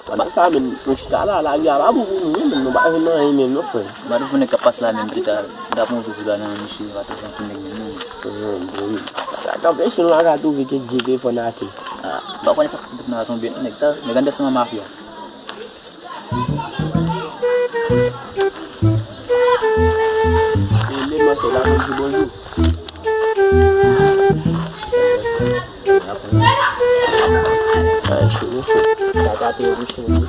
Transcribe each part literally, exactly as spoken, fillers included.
Anba sa menm, nou chita la, lari a pa bon pou nou menm, nou pa jwenn anyen menm non, frè. M pa t konn nèg k ap pase la menm ki ta, ki ta pran yon jodi ba nan men misye, pa t konn nèg menm non. Ehn, wi. Sa t anpeche nou la ka twouve kèk vye telefòn atè. Ah, m pa konnen sa telefòn nan tonbe non, nèg sa, nèg anndan se yon mafya. E, men, mwen, se la, mwen di bonjou. Ay, cho, cho. Sa ka te yon cho. Nan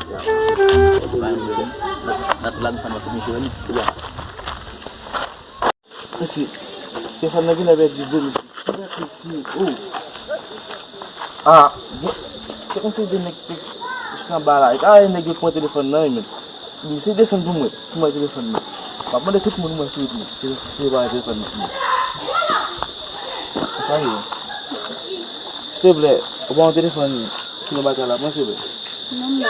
tout la, nou fè nan tout misye, wi. Mesye, telefòn nan genlè pèdi vre, mesye. Kèt, mesye. Oh. Ah, gen, se kòmsi gen nèg ki chita anba la. E ta wè nèg yo pran telefòn nan, wi, men. Mesye desann pou mwen, pou mwen telefòn nan. M ap mande tout moun mwen sou wout mwen. Ki, ki pa telefòn nan pou mwen. Sa ye. Silvouplè, ou pa yon telefòn ki nan batay la, mwen silvouplè. Non, non.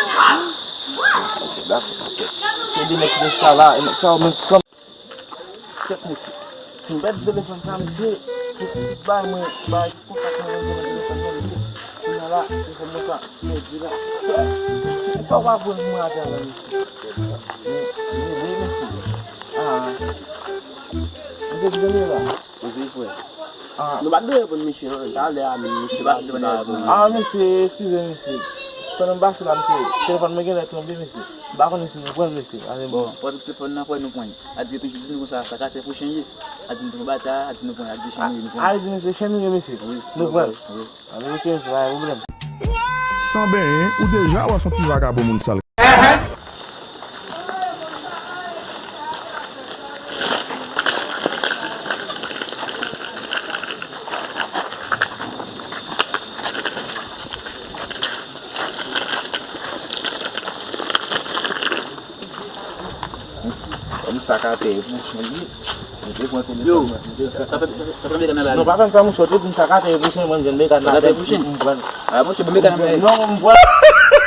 Ok, dakò, ok. Se de nèg ki chita la, e nèg sa yo menm kòm Kèt mesye. Si m pèdi telefòn sa, mesye, tout, tout bay mwen, bay kontak mwen nan telefòn nan, mesye. Kounye a la, telefòn mwen sa, pèdi la. Sa w pa pran mwen atè la, mesye. Men, men, men, mesye. Ah. Mesye, ki jan nou ye la? Poze, frè. Ah. Nou pa t dwe reponn misye, non. Talè a, men misye pa t dwe reponn. Ah, mesye, eskize, mesye. Pandan m pase la, mesye, telefòn mwen genlè tonbe, mesye. M pa konnen si nou pran l, mesye. Ale bon. Bon, pran tout telefòn nan, frè, nou pran l. A di toujou di nou konsa, sa ka fè pou chen ye. A di nou pran batay, a di nou pran, a di chen nou ye, nou pran. A di mesye chen nou ye, mesye. Wi, nou pran. Wi. Ale, ok, se pa yon pwoblèm. San benyen, ou deja wè se yon ti vagabon moun sal. Kòm sa ka peye pou chen li, mwen te pran telefòn mwen. Yo, sa fè, sa fè mega nan la. Non, pa fè m sa, monchè, ou te di m sa ka peye pou chen, mwen, m jwenn mega nan la. Sa ka peye pou chen? M pran. Ah, monchè, bon mega nan la. Non, m pran.